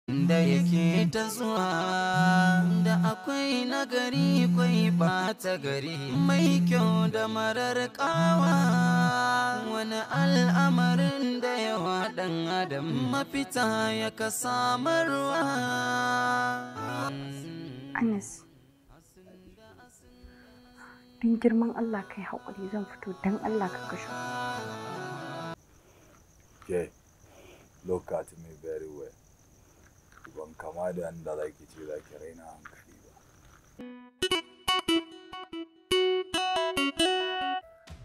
Da yake ta zuwa da akwai nagari kwai ɓata gari, mai kyau da marar ƙawa. Wani al'amarin da yawa ɗan adam mafita ya ka samarwa. Anas, don girman Allah kai haƙuri, zan fito, don Allah ka kashe. Okay, look at me very well. Ban kama da yanda za ki ce za ki raina hankali ba.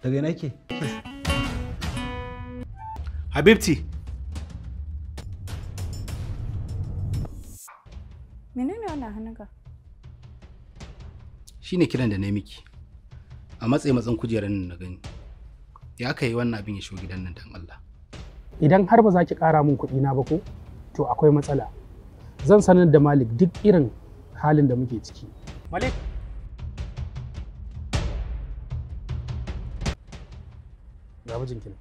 Daga ina ke? Habibti. Menene wannan hannunka? Shine kiran da na yi miki. A matsayi matsan kujerar nan na gani. Ya aka yi wannan abin ya shigo gidan nan, dan Allah? Idan har ba za ki ƙara min kuɗi na ba ko, to akwai matsala. Zan sanar da Malik duk irin halin da muke ciki. Malik! Ga mijinki nan.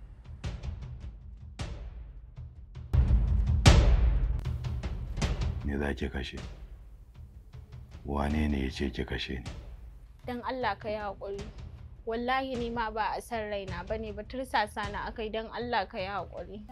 Me za ki kashe? Wane ne ya ce ki kashe ni? Don Allah ka yi haƙuri. Wallahi ni ma ba a san raina ba ne ba, tursasa na akai, don Allah ka yi haƙuri.